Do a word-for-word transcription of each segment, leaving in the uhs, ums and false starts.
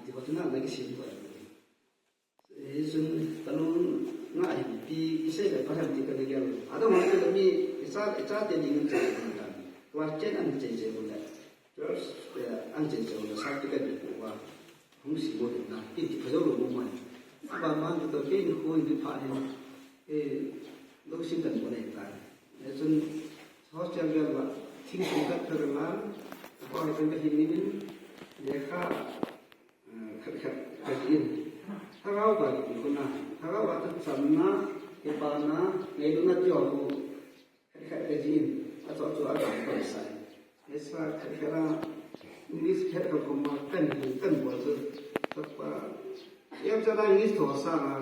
Ti ho tuna na kisim ko. Hichun kalung nga hi ti kisei le pa ham ti kana gel. Adam ho le mi icha icha te ding in cha ta. Class ten an chei chei le. First, eh, an chei chei le sa ti ka di ko wa. Hung si bo na. Ti ti phajo lo mo mai. Aba man to ke ni ko ni pha ni. Eh, lo sin kan bo nei ta. Hichun hostel gel ba. Thing sung ka ka la. Ko ni kan ka hin ni min. Lekha Khat khat ka ji in. Thagau ba ki ko na. Thagau ba ta chamna, kipana, ngailutna ti ho. Khat khat ka ji in. Achu chu a kan ko sai. Esa khat khat a English khat khat ko ma kan kan bol chu. Tapa. Yam cha na English to sa na.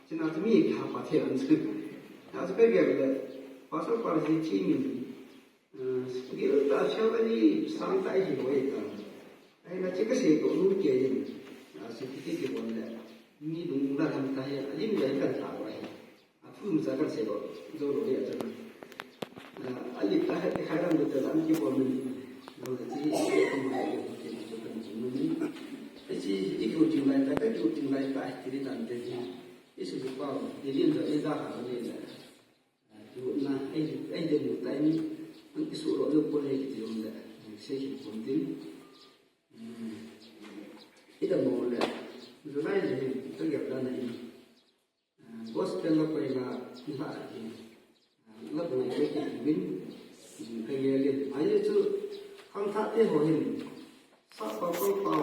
China tu mi kha pa the an chu. Na chu pe ge le. Pastor pa ji chi min. Gil ta chau ani sang ta hi loi ta. Ai na che ka se ko nu ke yin. A se ki ki bon le. Ni dung da han ta ya. Lim ya kan ta wa. A thu mu sa kan se ko. Zo lo ya ta. A li ta ha ka ram ta an ki bon ni. Lo da ti ko ma ko ke ko kan ni. Ai chi ki ko ting lai ta ka ko ting lai ta ti ni tan te ji. Isu ko pa. Ni din zo e da ha ni le. Tuna, ei, ei de mu tai ni, an kisu lo lo pon ei kiti jong le, sei hi pon tin. Ida mo le, July le hin, ka gel dan hin. Gospel la koi la, la hin. La koi ke ki min, ka gel le. Ai chu, khang tha te ho hin. Sa pa pa pa.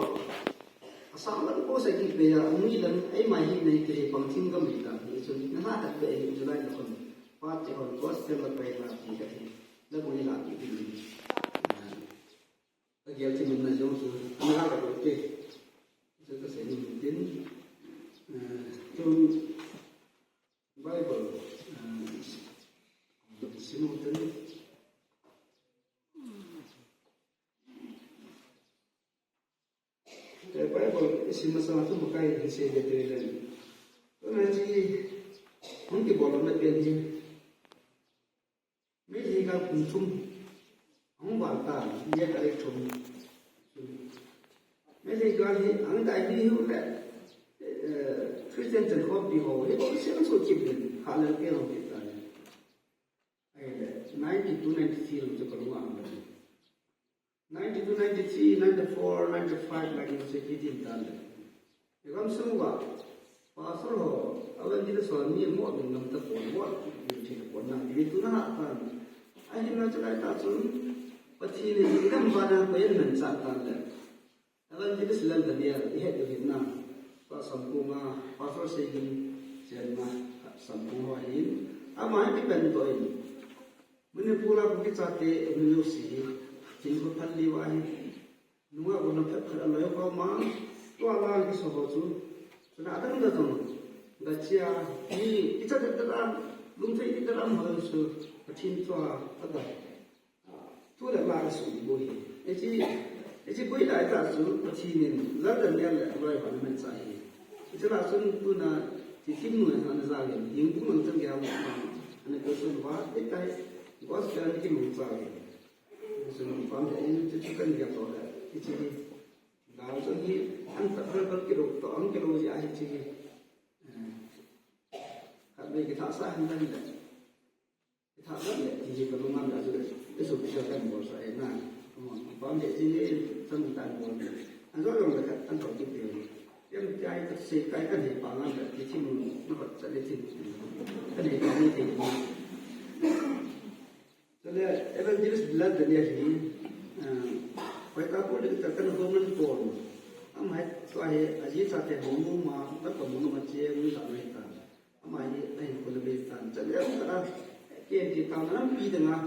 Asa lang ko sa ki pe ya, ni lang, ei mai hi nei te pang thing ka mi ta. Ni chu, na ha ta pe, July la kon. Pa te hon gospel la pai na ti ka hi. La ko ni la ti ti. Ka gel ti min na jong chu. Ni ha ka ko te. Chu ka se ni min tin. Tun Bible. Simu tin. Bible isim masanga chu makai hin sei le te le. Tuna chi hung kibolna pen hi. Meitei gal kum thum. Hung val ta, ye ka le thum. Meitei gal hi, ang dai hi hu le. Christian chen khop di ho, hi ko se so chip le. Ha le ke ho ke ta. Ai le, ninety two, ninety three lo chu ka lung ang le. Ninety two, ninety three, ninety four, ninety five, ninety six, eighteen tan le. Ekam sung wa, pastor ho, awan di so ni mo ding nam ta pon, mo ding thei pon na, ni tu na ha tan. Ahin na chalai ta chun, Pathen in nam ba na ko yen nan sa tan le. Awan di so lan da ni, i het du hin na. Pa sam ko ma, pastor se hin, sen ma, sam ko ho hin. Ama hi pen to in. Manipur a Kuki chate, N U C, Chin ko phan liu ahi. Nunga ko na phat phat a loi ko ma, tua la ki so ho chu. Chuna adang da dong. Ga chia, ni, i cha da da, lung thei da da ma chu. Pathen tua, a da. Tu le la ka su bo hi. E chi, e chi bui lai ta chu, Pathen in, la da ne le, loi ba na men cha hi. E chi la sun tu na, ti kim nu na na za le, ying bu nang chan ge ha ma, ana ko sun ba, e tai, gospel ki mu cha le. Sun pam de in chu chu kan ya to da. Ichi ni. Ga chu ni an ta ra kan ki ro to an ki ro ya ichi ni. Ka be ki tha sa han dan da. Ki tha dan da ti ka lu ngam da chu. Isu ki sa kan bo sa e na. Pam de chi ni san tan bo. An zo lo da an to ki pe. Yam chai ka se kai kan he pa ngam da ki chi mu. Na ba sa le chi. Kan he pa ni te. Chule evangelist Bilal Daniel hi, ah, Paitapur le ta kan government ko. Ama hi, tua hi, aji chate hung ma, ta ko hung ma che, hung ta mai ta. Ama hi, ahin ko le be ta. Chule ta, ke ti ta na pi de nga.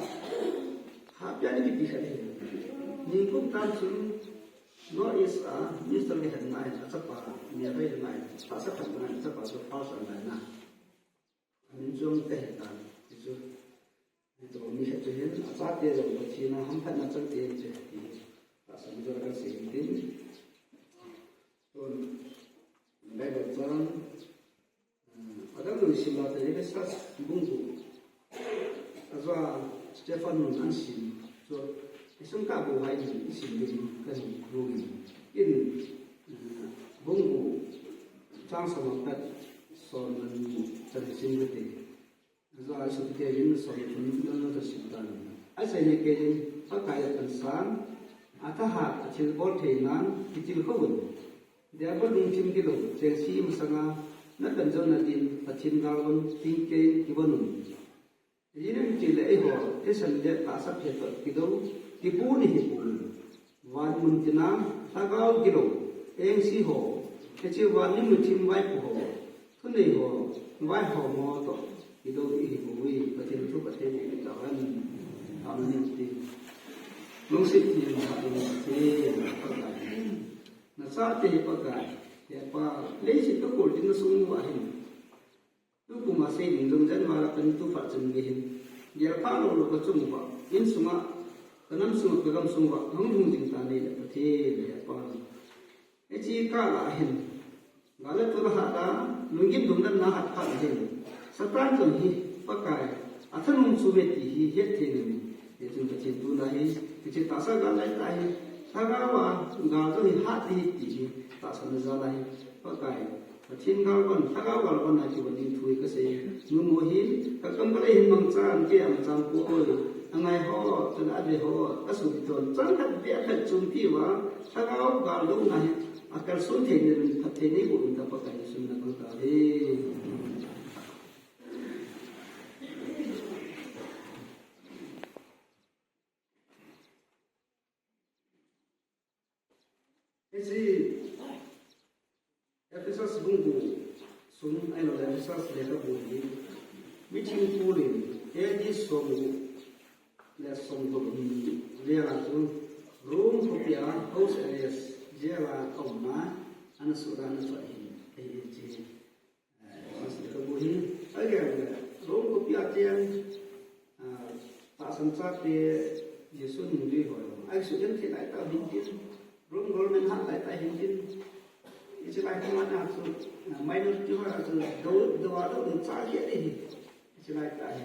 Ha pia ni pi kha ni. Ni kum ta sun, no is a, minister ke han ngai, a chapa, ni bai ngai, ta sa khan ngai, chapa so pa sa ngai na. Min jong te he tan, ti chu. Ni to mi he chu hin, a chate jong Pathen a hamphatna chang te chu, ti. Tahsan jong ka sei hin tin. Tun, Bible chang, eh, adang lui sim la te, Ephesus bung gup. Ajeh chu Stephan nun an sim. Chu, isun ka bu hai ni, isim ding, kan ru ni. In, eh, Chang som le khat, som le ni chan sim le te. Ajo a sum te in som le thum le ni ta sim tan. Achaina kei in, Pakai le pan sang, athahat, athilbol theinan, kitilkhou un. Diabol lungthim kilou, chengse masanga, napan jouna din, Pathen galvon, tingkeiyin kivon un. Ijeh inem itile eiho, thisan le tahsa phat toh kidou, kipon ihi pon. Van mun tina, lhagao gilou, engse ho, hiche van lungthim vaipo ho, thunei ho, vaihom ho toh, kidou ihi pouve, Pathen thu Pathen in eitauvin. Amen ti. Lungset in phat in ti, Pakai. Nachate hi Pakai, he Pa, leiset kakol ding nasung uva hin. Tukum a sei ding jong jan vala kan tu phat chun gei hin. Gel pha lou lou kachung uva, insunga, kanam sunga, kagam sunga, hung lhung ding tah nei le Pathen le Pa. Hiche kah a hin. Gal le tol hat a, lunggim lungdamna hat phat a hin. Satan jong hi, Pakai, athanop chu ve ti hi het thei in. Hichun Pathen tuna hi, hiche tahsa gal lai tah hi, lhagao a gal jong hi hat ding ahi ti hi, tahsanna jal ahi, Pakai. Pathen galvon, lhagao galvon a kivon ding thu hi kasei. Numo hin, kakam kalei hin mangchan, kei a mangchan poi. Angai ho, chule ave ho, asopi hon, chang khat beh khat chunpi uva, lhagao gal louna hi, akalson thei ni, phatthei neiboh in tia Pakai Jesu min a kakoi taove. Hiche Ephesus bung gup sung, ahilouleh Ephesus lekhabu hi, miching Paul in A D som gup le som gup ni vel a chu Rome khopi a house arrest, jail a aumna, ana sohdoh na chu ahi, ahi hiche. Eh, Ephesus lekhabu hi, again, Rome khopi a cheng, ah, tahsan chate, Jesu hindui ho, ahi suhgenthei lai tah hintin, Rome government hat lai tah hintin, hiche lai tah a chu, ah, minority ho a chu, dou, dou a dou, dou cha hi ahi, hiche lai tah hi.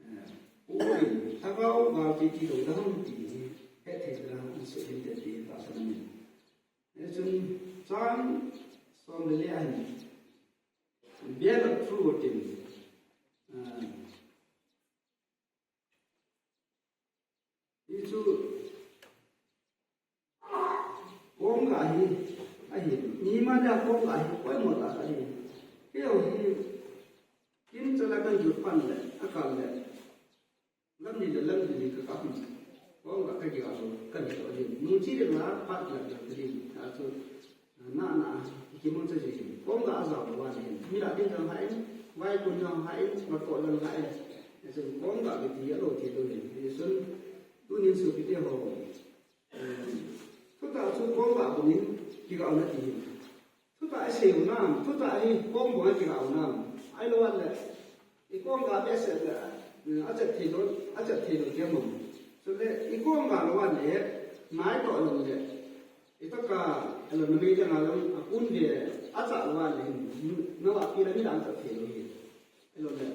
Eh, Paul in, lhagao gal kiti dou dam ti hi, hethei ding a, suhgenthei ti tahsan ahi. Hichun, chang som le li a hin. Bear the truth in. Ah. Hichu kong ga hi, ahi. Nima dia kong ga hi, poimo tah ahi. Keiho hi, kin chala kan jut pan le, akal le. Lam ni le lam ni ka kap. Kong ga ka kiga lou, ka ni lou din. Nung chi le la, pat la la din. Achu, na na, ikimang cha ji. Kong ga ajao lou va din. Mi la din jong hai, vai kun jong hai, ma ko jong hai. Achu, kong ga kiti alou thei lou din. Achu, tunin sopite ho. Eh, thutah chu kong ga bangin kiga na ti. Thutah isei u nam, thutah hi kong bang a kiga u nam. Ahilou le, i kong ga behseh le, eh, achat thei lou, achat thei lou ti mong. Chule, i kong ga lou le, nai toh lou le, i toh ka, alo na mei dang a lou, akun ve, achat lou le, na va pi le mi dang toh thei lou hi. Ahilou le,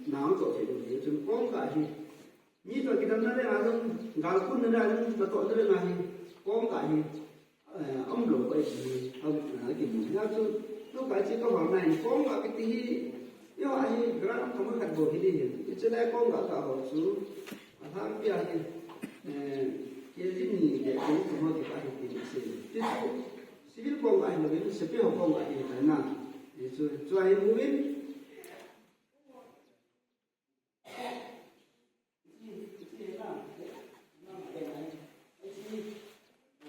nang toh thei lou hi, chun kong ga hi, mi toh kidamna le a jong, gal kunna le a jong, natohna le a hi, kong ga hi, eh, aum lou pai hi, aum, eh, kimu. Hia chu, tu kai chi ka hol nai, kong ga kiti hi, eiho a hi, gram thum khat bou hi ding hin. Hiche lai kong ga ka hol chu, alhangpi a hi, eh, K G ni le K G thum ho kipah hi tin asei. Ti chu, civil kong ga hi lou in, sepai ho kong ga hi tai na. Ti chu, chu a hi mu in,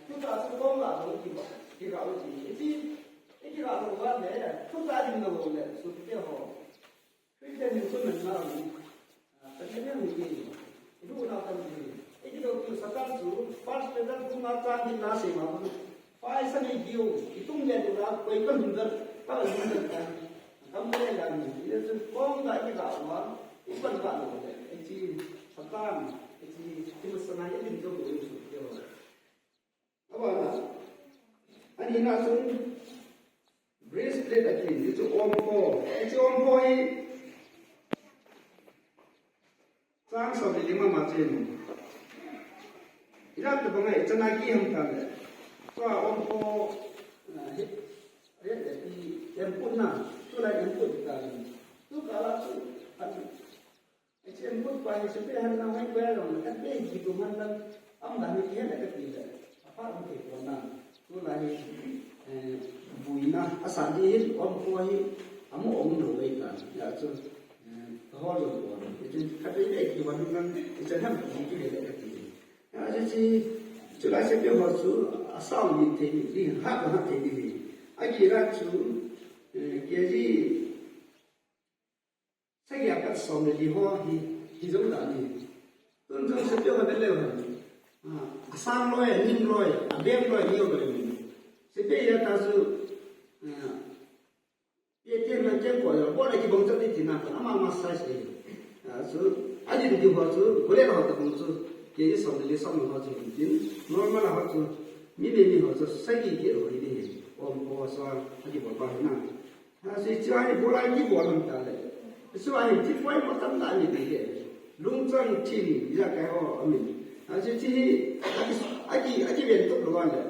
Thutah chu kong ga lou kiga u ti. Iti, i kiga lou va le, thutah ding lou le, sopite ho. Christian min chun min na u. Ah, Pathen min ti. I du na tam ti. I kido tu Satan chu, First Peter bung nga chang ni na sei ma. Paisa nei diu, i tung le tu la, koi ka hung dal, ka hung dal ka. Kam le la ni, i le tu kong ga i ga wa, i pan ga lo le, i chi Satan, i chi, i masanga i lim jo lo i su ke wa. Awa na, ani na sun, breastplate a kin, i chu ompho, i chi ompho i, Chang som le li ma ma chen. Ilam te bang ai, chana ki ham tan le. Tua ompho, ah, he, he, he, em, Sepai hon nang hoi ko ya long na kan pe ji ko man lang am dan ni kihen ka ti le. Apa um te ko na. Tu la hi, eh, buina, asan di hin, om ko hi, amu om lo wei ta. Ya chu, eh, ka ho lo ko. Itin ka pe le ki wan lang, itin ham ki ki le ka ti. Ya chu chi, chu la sepai ho chu, asao ni te ni, ha ha te ni. Agi ra chu, eh, ke ji, sagi a pat som le li ho hi, hi jong dan hi. Tun jong sepai ho bel leu hen. Ah, asang loi, anim loi, abeng loi, hi ho bel leu. Sepai ya ta chu, ah, ye te na ke ko ya, bo na ki bong ta ti ti na, ama ma size e. Ah, chu, a din di ho chu, ko le ho ta bong chu, ke ji som le li som ho chu, tin, normal ho chu, mi le mi ho chu, sagi ke ho hi ni, om ko sa, a di bo ba na. Ha, si chua hi bola ni bola ta le. Chua hi ti poi mo tam da ni de. Lungchang thin ya kai ho amin. Ha, si chi hi aki aki aki ven to lo le.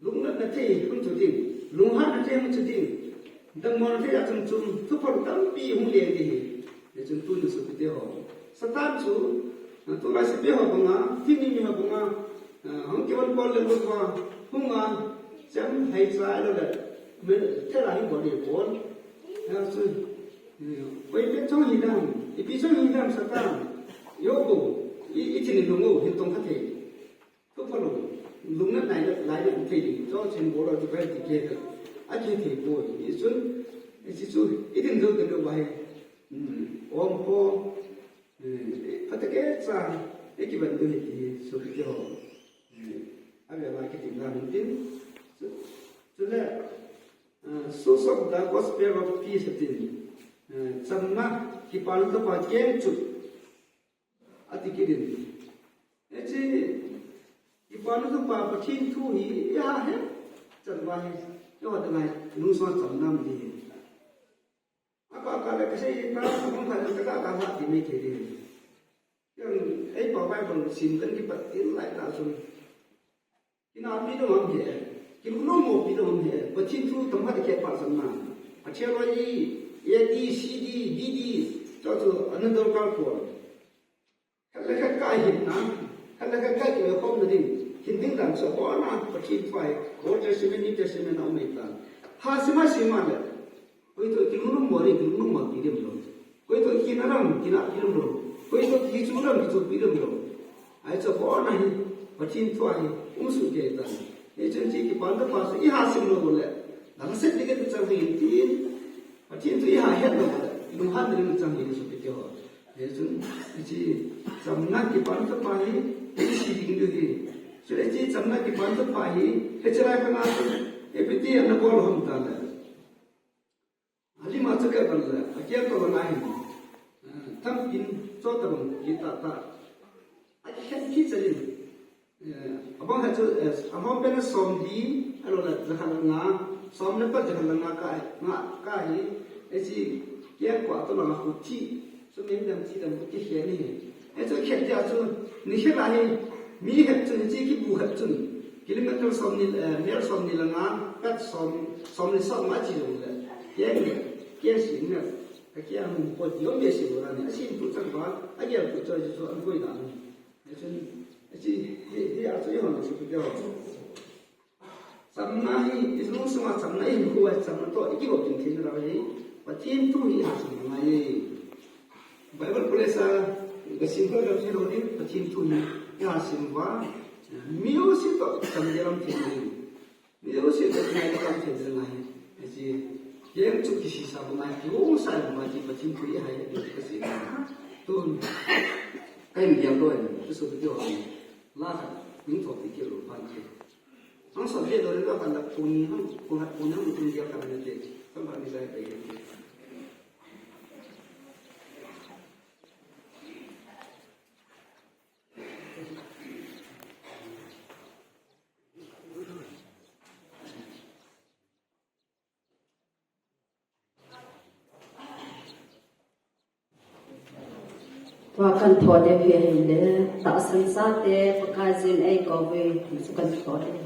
Lungnatna thei hung chu ding. Lunghanna thei hung chu ding. Dangmona thei a chum chum thu phon tampi hung le ni hi. Ni chun tu ni su te ho. Satan chu, ah, tu lai sepai ho banga, thi ni mi ho banga, ah, hung ke wan pol le lut wa, hung a, chem hai cha lo le, me, te la hin bo le pol. Ya chu, eh, koi pe chong hi dam, ipi chong hi dam Satan. Yo ko, i, i thi ni lo ngo, hin tong kha thei. Thu phalo, lungnat nai le, lai le thei ding, cho chen bo lo tu bai ti ke ka. A ke thei poi, i chun, i chi chu, i din do din do bai. Hmm, om ko, hmm, pha ta ke cha, i ki ban do hi ti, so ki ho. Hmm, a ve ma ki ti na min tin. Chu, chu le, ah, Source of the Gospel of Peace tin. Ah, chamna, kipana Tapa keng chu. Ati kit in. Hiche, kipana Tapa Pathen thu hi, i ha he, chan va hi, i ha ta ngai, lungsung chamna um di hi. Apa ka le ka sei ta, ka hong ka le ka ta ka ha ti mai thei di. Yang, ei pa Bible sim kan kipat in lai ta sun. Kina pi dong ham he. Kilungmo pi dong ham he. Pathen thu tam khat khe pa san na. A theology, A D, C D, B D, cho cho another culture. Khat le khat ka hin na. Khat le khat ka kikhom na ding. Hin ding dan so ho na Pathen thu a hi. Old Testament, New Testament na um e ta. Ha sima sima le. Koi toh kilunglung mo le, kilunglung mo ti dem lo. Koi toh kina ram, kina pi dem lo. Koi toh kichu ram, kichu pi dem lo. Ahi chu abon a hi, Pathen thu a hi, um soh kei ta. Hichun hiche kipana Tapa chu i ha sim lou le, na ha sim ding chang hi tin. Pathen thu i ha het lou le, lunghan ding chang hi sopi te ho. Hichun hiche chamna kipana Tapa hi, i sei ding diu hi. Chule hiche chamna kipana Tapa hi, hiche lai khang a chu, ipi ti ana bol u ham ta le. Alim a chu ka bol le, akeng toh bang ahin. Eh, thampin chom tabang kit tah tah. Akikhen kit chalin. Eh, abang khat chu, eh, ahom pen a somli, ahilou le jakhat le nga, som le khat jakhat le nga ka, nga ka hi, hiche keng kua toh langa khu thi, sum in dam thi dam khu kikhen hi. Hichu khen tia chu, nikhat a hi, mi het chun, hiche kibu het chun, kilometer somni, eh, mile somni le nga, kat som, somni som nga chi jong le, keng le, keng sing le, ka keng hung pot jong le si bo la ni, asin tu chang ba, agel tu choi chu an koi da ni. Hichun, hiche, hi, hi a chu i hon su tu. Chamna hi, i lungsunga chamna hi, hua chamna toh, i kivop ding theina lou hi, Pathen thu hi i ha sim ngai e. Bible college a, ka sim ka sim lou ding, Pathen thu hi i ha sim uva, mi jouse toh, chamna lam thei ding. Mi jouse toh, chamna lam thei ding ngai. Hiche, keng chu kisisa bou ngai, kihousa bou ngai, ti Pathen thu i ha ding ka sim. Tun, ka in diam lou e, ka su video a, la khat, ning thou pi kit lou pan kit. Ang sot le dole do kan da pun ham, pun ham, pun ham, pun dia kan ne te. Kan ba ni sai pe. Tua kan thot ding hi ahile, tahsan chate, Pakaiyin eikou uve, chu kan thot ding.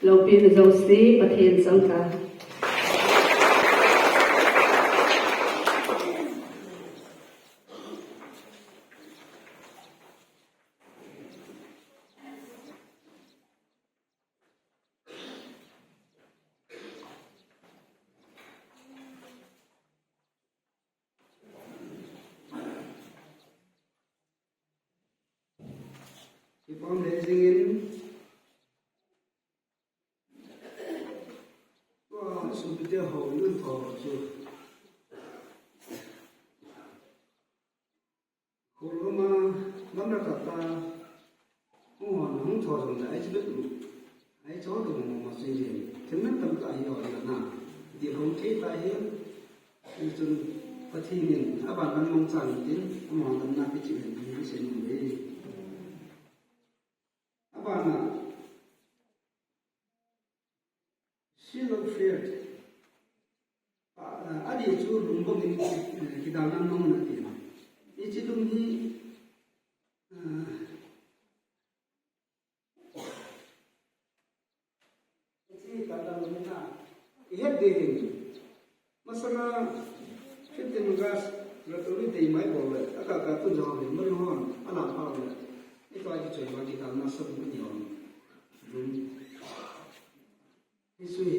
Loupina jouse, Pathen chang ta. Kipah le jingin, tua sumpi te ho, yun tho chu. Khuloma lamra kata, hung hon, hung tho jong le, ai chu bet u. Ai chu tu mo mo si le. Themna tam ka hi o na. Di hong ke ta hi. Chun Pathen in aban ban mangcha in tin, amahon damna kichih hen tin, sei nom e. Abana, Shield of Faith. A, a, adih chu lum bangin, eh, kidalna mong na ti. Hiche lum hi, ah, Hiche kata lum hi na, i het ding. Masanga fifteen August, Red Army Day mai bol le, aka ka tun jong le, mari hon, ala pha le. I to ai ki choi ma ki ta na sa bu ni hon. Lum. Hiche hi.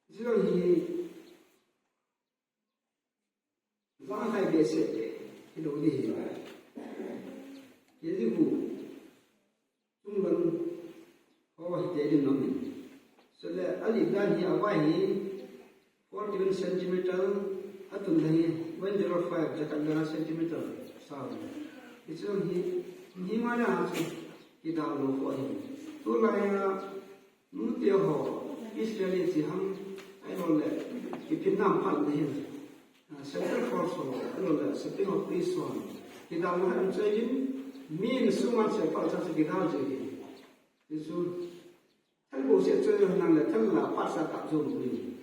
Hiche hi. Lang hai behseh te, hilou ding hi. Kei jong gu, chunglang, ho hite ding nom in. Chule, alip dan hi, avai hi, forty-one centimeter, atun dan hi, one zero five, jakhat le nga centimeter, sao. Hichu hi, hi ma le ha chu, kidal lou kho hi. Tulai a, Nute ho, Israel in chi ham, ahilou le, kiphinna phat le hin. Ah, Santa Claus ho, ahilou le, Spring of Peace ho. Kidal na ham choi hin, min suma che phat cha che kidal che hin. Jesu, thal bo se choi ho nang le, thal la phat sa ta jo lu hin.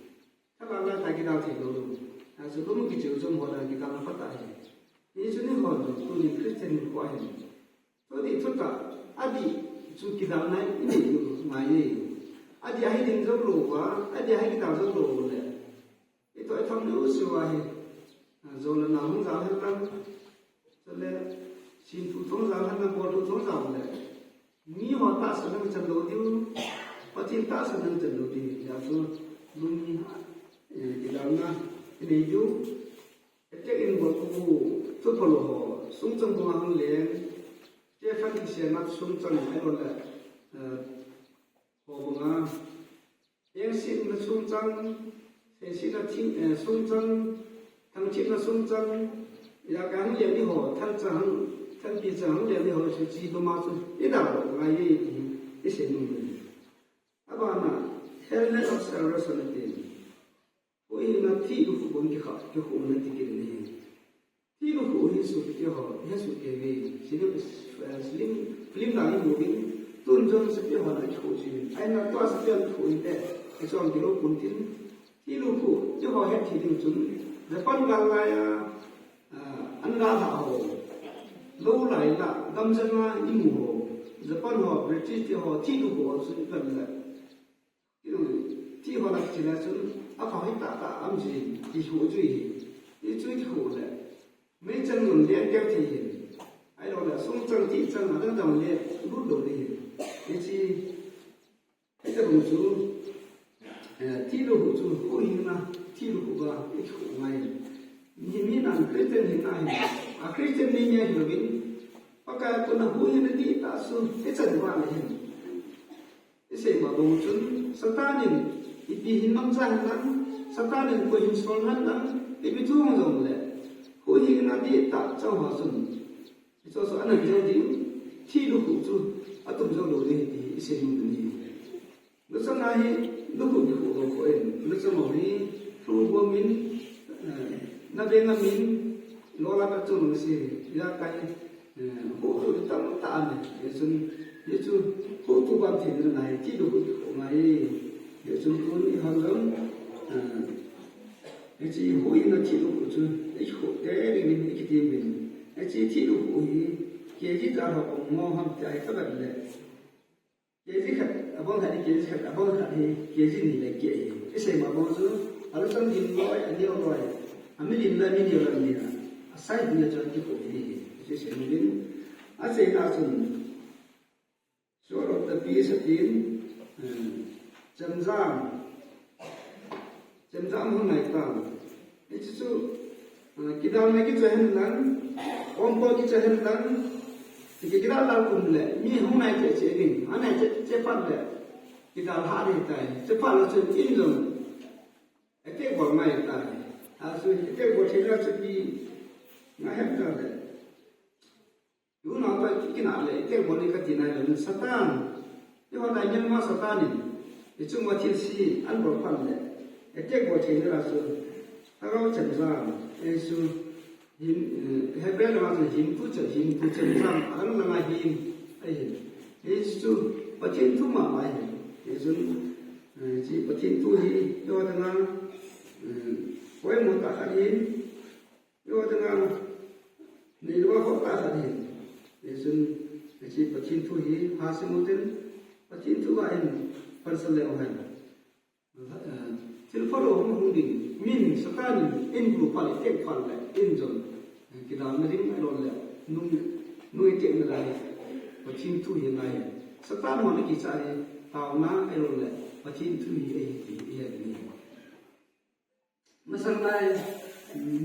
Thal la la ta kidal thei lou lu. Ah, so lum kicheu jo ho la kidal na phat ta hin. Jesu ni ho, tu ni Christian ni ko hin. Chutih thutah, adih chu kidalna inei u ngai e. Adih ahi ding jou lou va, adih ahi kidal jou lou le. Itoh itham lou seh uva hi. Ah, jou le nang hung jao hen lang. Chule, sin thu thong jao hen lang, bol thu thong jao le. Miho tahsan nang chan lou diu. Pathen tahsan nang chan lou diu. Hijeh chun, lung hi, eh, kidalna inei diu. Attack in bol khu, thu phalou ho, sungchang banga hung leng, che phan kisena sungchang, ahilou le, eh, ho banga, engsetna sungchang, seisetna thing, eh, sungchang, thangchetna sungchang, ija ka hung leng ni ho, thangchang, thangpi chang hung leng ni ho, chu chi loma chu, ida lou ngai e ti, isei nom e. Abana, helmet of salvation ati. Huhhingna thih lukhuh bang kikha, kikhuh na ti kit in ahi. Thih lukhuh hi sopi teho, he soh kei ve. Film, eh, film, film dan i mu uvin, tun jong sopi ho na kikhuh jin. Ahinla tua sopi ho kikhuh inte, kei chom kilou pon tin. Thih lukhuh, eiho het thei ding chun, Japan gal lai a, ah, an gal lhah ho. Lou lai la, gam janga i mu ho. Japan ho, British te ho, thih lukhuh ho chun i pan le. Thih ho la kichena chun, apha hi tahtah a um jin, kikhuh chu hi. Hichu kikhuh le. Meichang jong leng keu thei hin. Ahilou le, sungchang thihchang adang dang le, lut lou ding hin. Hiche, hitabang chu, eh, thih lukhuh chu, huhhingna, thih lukhuh va, ikhuh ngai. Mi, mi nan Christian hin ahi. A Christian ni nge hilouvin. Pakai a kona huhhingna dihtah chu, ichan uva le hin. Isei ma bang chun, Satan in ipi hin mangcha hen lang, Satan in koi hin sol hen lang, ipi thu hung jong le, huhhingna dihtah chang ho chun, hichu chu anan jou ding, thih lukhuh chu atum jou lou ding ti isei nom ding ahi. Luchang a hi lukhuh kikhuh lou kho in, luchang ho hi thu bom in, eh, na veng a min, lou la ka chu nung si, ya kai, Eh, huhtu tamtah aum e. Hichun, hichu huhtu bang thei ding ahi, thih lukhuh kikhuh ngai. Hichun tun i hon jong, eh, hiche huhhingna thih lukhuh chu, ikhuh tei ding in ikiti uvin. Hiche thih lukhuh hi, K G ijat ho um ham ti ahi kavet le. K G khat, abang khat hi K G khat, abang khat hi K G ni le keh ahi. Isei ma bang chu, aluchang lim loi, aneo loi. Ami lim le ami neo le ani a. Asai ding a chun kikhuh ahi. Hiche sei nom in. Acheina chun. Sword of the Peace atin, eh, chemjam. Chemjam hung nai tan. Hichu chu, ah, kidalna kichoi hen lang, ompoi kichoi hen lang, ti kidal dal kum le, mi hung nai cheh cheh ding, anai cheh cheh phat le, kidal ha ding tai, cheh phat le chun in jong, attack bol ngai tai. Achu attack bol thei na chu pi, ngai hem ta le. Tunung pa kikina le, attack bol ni kati nai le, Satan. Eiho tai Myanmar Satan in, ichung uva thilse, an bol phat le, attack bol thei na chu, Lhagao chemjam, Jesu, hin, eh, Hebrew lama chu hin tu che, hin tu chemjam, adang dang a hin, ahin. Jesu chu, Pathen thu mama ahin. Jesu, eh, hiche Pathen thu hi, eiho tanga, eh, poimo tah khat ahin, Eiho tanga, neilouva khoh tah khat ahin. Hichun, hiche Pathen thu hi, hasim u tin, Pathen thu a hin, pansan leu hen. Eh, thil phalou hung hung ding, min Satan in, in bol phat le, attack phat le, in jong, eh, kidalna ding, ahilou le, nung, nung attack na lai, Pathen thu hi ngai. Satan hon akicha hi, taona, ahilou le, Pathen thu hi, ahi ti, ahi ti. Masang lai,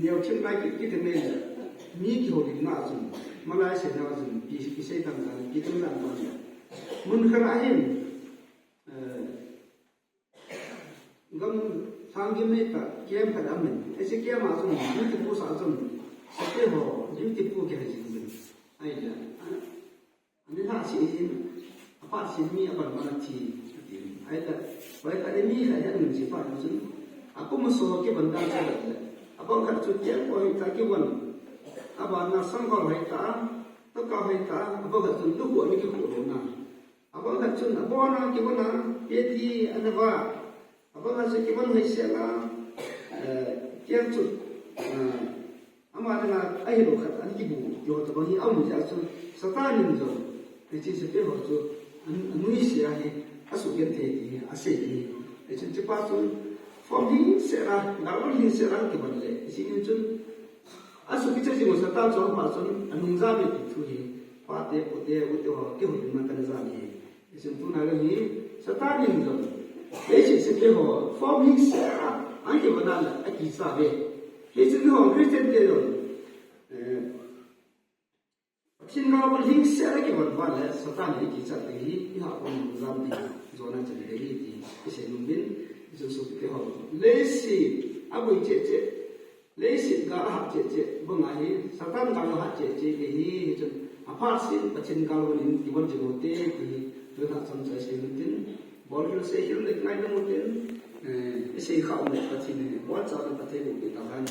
Neo thim lai kit kit nei le, mi kihoulimna chun, malai seina chun, ki, kisei dan dan, kidang dan dan le. Mun khat a hin, eh, gam sang gim nei ta, kem khat a min. Ese kem a chun, duty post a chun, sate ho, duty post kihei jing jing. Ai le, a, Ani lhah sih hin, aphat sih mi aban ban athi, ati. Ahita, ahita, ani mi khat hi anung sih phat chun, akum aso kibang dan chu le, abang khat chu tiang ko hita kibang, abana sangkol hita, toka hita, abang khat chun lukhu ani kikhu lona. Abang khat chun abona kibang a, peti anava, abang khat chu kibang hei sela, eh, tiang chu, eh, Ama dinga ahilou khat, ani kibu, tiho tabang hi aum jeh a chu, Satan in jong, hiche sepai ho chu, an, anuisat a hi, asugenthei ti hi, asei ti hi. Hichun chupa chun, form hingseh a, gal hingseh a kibang le, hiche in chun, asukicha jing u Satan chu ama chun, anung jam e ti thu hi, pate, pute, ute ho, kihoulimna kana jam hi. Hichun tuna gam hi, Satan in jong, leiset sepai ho, form hingseh a, an kibang a le, akicha uve. Hichun eiho Christian te jong, eh, Pathen gal hingseh a kibang uva le, Satan in akicha ding hi, iha pon jam ding, jona chan ding hi ti, isei nom uvin, hichun sopite ho. Leiset, aboi cheh cheh, Leiset gal ahat cheh cheh, banga hi, Satan gal ahat cheh cheh, kei hi, hichun, aphat sih in, Pathen gal in, kibang jing u hite, ti hi, tuna chomcha isei nom utin, bol hil sei hil le ngai nom utin, eh, isei khah u le Pathen hi, bol cha le Pathen u pi ta han.